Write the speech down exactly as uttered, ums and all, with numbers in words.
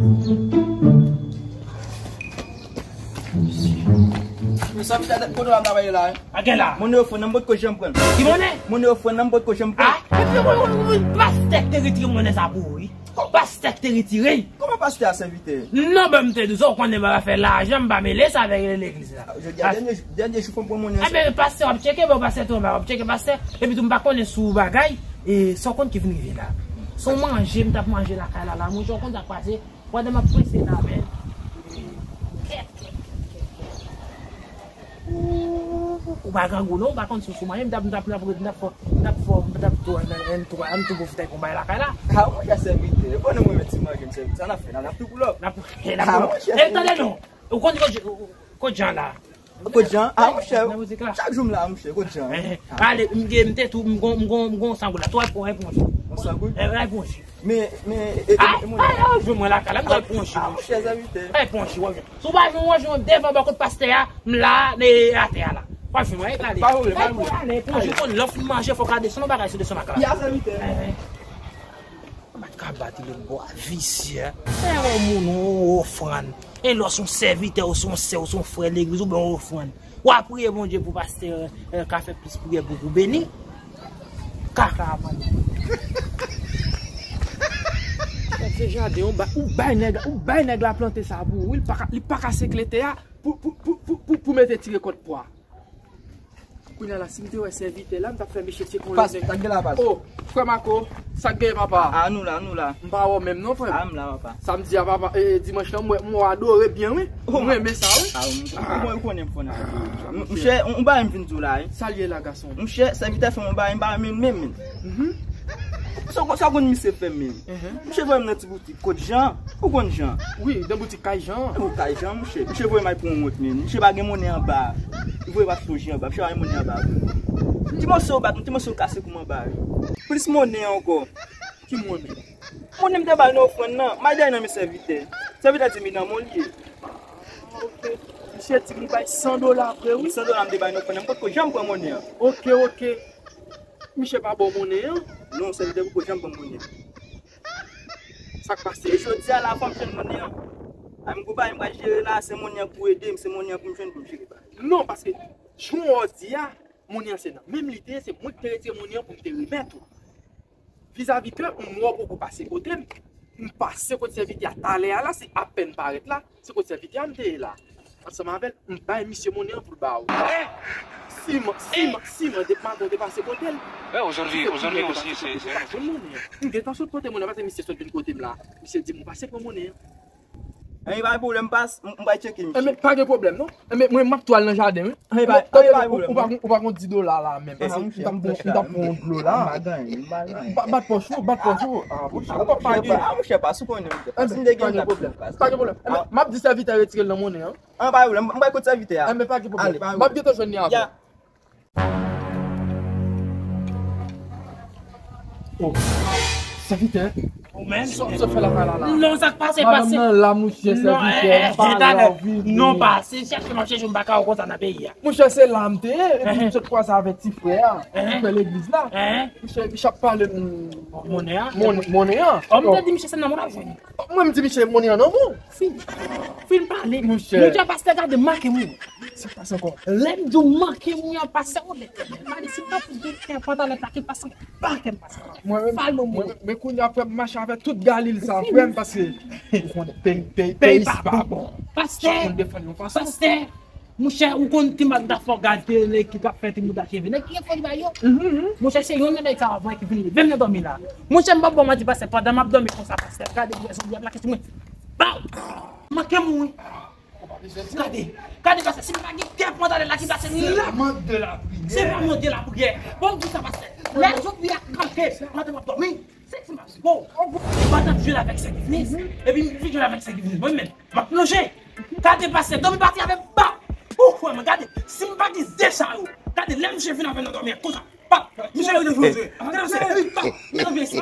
Mesye, kote w ap travay la? A gen la. Monnen ofrann nan, m potko janm pran l. Ki monnen? Monnen ofrann nan, m potko janm pran l. A, epi, pastè k te retire monnen sa pou ou, wi. Pastè k te retire l. Kòman pastè a sèvitè? Non, ban m te di w sa, ou konnen m pa fè lajan, m pa mele sa avèk legliz la. Jodi a dènye, dènye jou fò m pran monnen an. Enben, pastè w ap tcheke, bon, pastè tou, w ap tcheke pastè. Epi tou, m pa konnen sou bagay, e sa w konn ki vin rive la. Se yon manje, m t ap manje lakay la, la, monchè, ou konn sa k pase. Pandan m ap prese la, men. Ou pa grangou non, ou pa konn si w sou manje, m t ap, m t ap, m t ap, m t ap fè, m t ap tou, m tou, m tou pwofite ak yon bagay lakay la. A, monchè sèvitè, ou konnen mwen menm ti manje m sèvitè, sa n ap fè la, n ap tou pou lòp. N ap, n ap tou. E tande non, ou konn kote, kote Jan la? Kote Jan? A, monchè, chak jou m la, monchè, kote Jan? Ale, m gen, m te tou, m gon, m gon, m gon san goud la, tou al pran, al pran yon ji. Yon san goud? Al pran yon ji. Men, men, e, e, ay, e, mwen ay, ay, jwenn mwen lakay la, m pral pran yon ji. A, monchè, sèvitè. Ay, pran yon ji, w ap jwenn. Si w pa jwenn, w ap jwenn devan bò kot pastè a, m la, atè a la. W ap jwenn mwen, ale. Pa pwoblèm, pa pwoblèm. Ale, pran yon ji, konn lè w fin manje, fò w ka desann, yon bagay se desann lakay la. Ya, sèvitè. Enhen. Bat ka bat lòt bò a, visye. E yon moun, yon ofrann. E lè w se yon sèvitè, ou se yon sè, ou se yon frè legliz, ou bay yon ofrann. W a priye Bondye pou pastè, e, ka fè plis priyè pou, pou beni. Kaka a mande. Se jaden, ou ba-, ou bay nèg, ou bay nèg la plante sa pou ou, wi, li pa ka, li pa ka sekle tè a pou, pou, pou mete ti rekòt pwa. Kounye a la, si m te wè sèvitè la, m t ap fè misye tcheke yon lòt nèg. Pas, sa k gen la, pas? O, frè Mako, sa k gen, papa? A, nou la, nou la. M pa wè w menm non, frè m. A, m la, papa. Samdi a, papa, e, e, dimanch lan, m wè, m wè w adore byen, wi. M renmen sa, wi. A, ou, ou, ou konnen m fò nan. Monchè, yon bagay m vin di w la, wi. Sa l ye la, gason? Monchè, sèvitè fè m yon bagay, m pa renmen l menm, menm. Sa w konn misye fè m menm? Monchè voye m nan ti boutik, kot Jan? Ou konn Jan? Wi, nan boutik kay Jan. Ou kay Jan, monchè. Monchè voye m al pran yon mont, menm. Monchè pa gen monnen anba. Li voye m al chonje anba. Monchè pa gen monnen anba. Ti moso bat, ti moso kase kou m anba. Plis monnen ankò. Ki monnen? Monnen m te ba l nan ofrann nan. M al dèyè nan men sèvitè. Sèvitè di m li nan men w li ye. Ok. Misye di m li bay san dola vre, wi. San dola m te ba l nan ofrann nan. M potko janm pran monnen an. Ok, ok. Misye pa ba w monnen an? Non, sèvitè potko janm ban m monnen. Sa k pase? E jodi a la, fò m jwenn monnen an. A, m gon bagay m pral jere la, se monnen an pou ede m, se monnen an pou m jwenn pou m jere bagay. Non, paske jan w di a, monnen an se nan men m li te ye, se mwen ki te retire monnen an pou m te remèt ou. Vizavi ke m wè w poko pase kote m, m pase kote sèvitè a talè a la, se apèn parèt la, se kote sèvitè a m te ye la. Ansanm avè l, m bay misye monnen an pou l ba ou. Si m, si m, si m, depi maten w te pase kote l, si se pou mwen pase kote l, ou pa jwenn monnen an. M gentan sot pote monnen an, paske misye sot vin kote m la. Misye di m ou pase pran monnen an. Enben, pa gen pwoblèm, pas, m, m pral tcheke misye. Enben, pa gen pwoblèm, non. Enben, mwen, m ap tou al nan jaden, wi. Enben, pa, enben, pa gen pwoblèm, non. Ou pa, ou pa gon di dola la, menm. Paske m t ap pran, m t ap pran yon dlo la. M pa gen anyen, m pa gen anyen. Ba-, bat pòch ou, bat pòch ou. A, monchè, ou pa gen. A, monchè, pas, ou konnen, monchè. Enben, pa gen pwoblèm. Pa gen pwoblèm. Enben, m ap di sèvitè retire l nan monnen an. An, pa gen pwoblèm. M pral kote sèvitè a. Enben, pa gen pwoblèm. Ale, pa gen pwoblèm. M ap gentan jwenn li apre. Oh, sèvitè. Ou menm? Sa w fè lakay la la? Non, sa k pase, pase. Madanm nan la, monchè, sèvitè, eh, eh, m pa la, w vini. Non, pase, chèche m ap chèche, m pa ka wè w konsa nan peyi a. Monchè, se la m te ye, epi m sot kwaze avèk ti frè a, ti frè legliz la. Monchè, misye ap pale m monnen an. Mon-, monnen an. Kòm m te di misye se nan men w l ap jwenn. Mwen, m di misye monnen an nan men w. Fin, fin pale. Monchè. Monchè, pastè, gade, make m wi. Sa k pase ankò? Lè m di w make m wi an, pastè, o Letènèl, m a di si m pa fout gen kè pantalèt la ki pase, pa kè m pase. Mwen menm, mwen menm, men kounye a, frè m, mache avèk tout Galil sa, frè m, paske ou konnen peyi, peyi, peyi pa bon. Pastè, chak moun defann yon fason. Pastè, monchè, ou konn ti Magda fò gade nèg ki t ap fè ti mouda cheve. Nèg ki gen foli bay yo. Monchè, se yon nan nèg sa avan ki vin leve m nan dòmi la. Monchè, m p ap ba w manti, pastè, pandan m ap dòmi konsa, pastè, gade bwè zòt li ap lake sou mwen. Baw! Manke m wi. Gade, gade, pastè, si m pa gen kè pantalèt la ki pase m la. Se la mòd de lapriyè. Se la mòd de lapriyè. Bon, m di sa, pastè. Lè zòt li ap kanpe pandan m ap dòmi. Se ti mas. Bon, m pa t ap jwe avèk sa ki vini. Epi m fin jwe avèk sa ki vini. Mwen menm, m ap plonje. Gade pastè, dòmi pati avè m, pap. Ou kwè mwen, gade, si m pa gen ze sa yo. Gade, lè misye vin avè m nan dòmi a, konsa. Pap, misye yo jwe. Gade misye, pap, nan vye sa.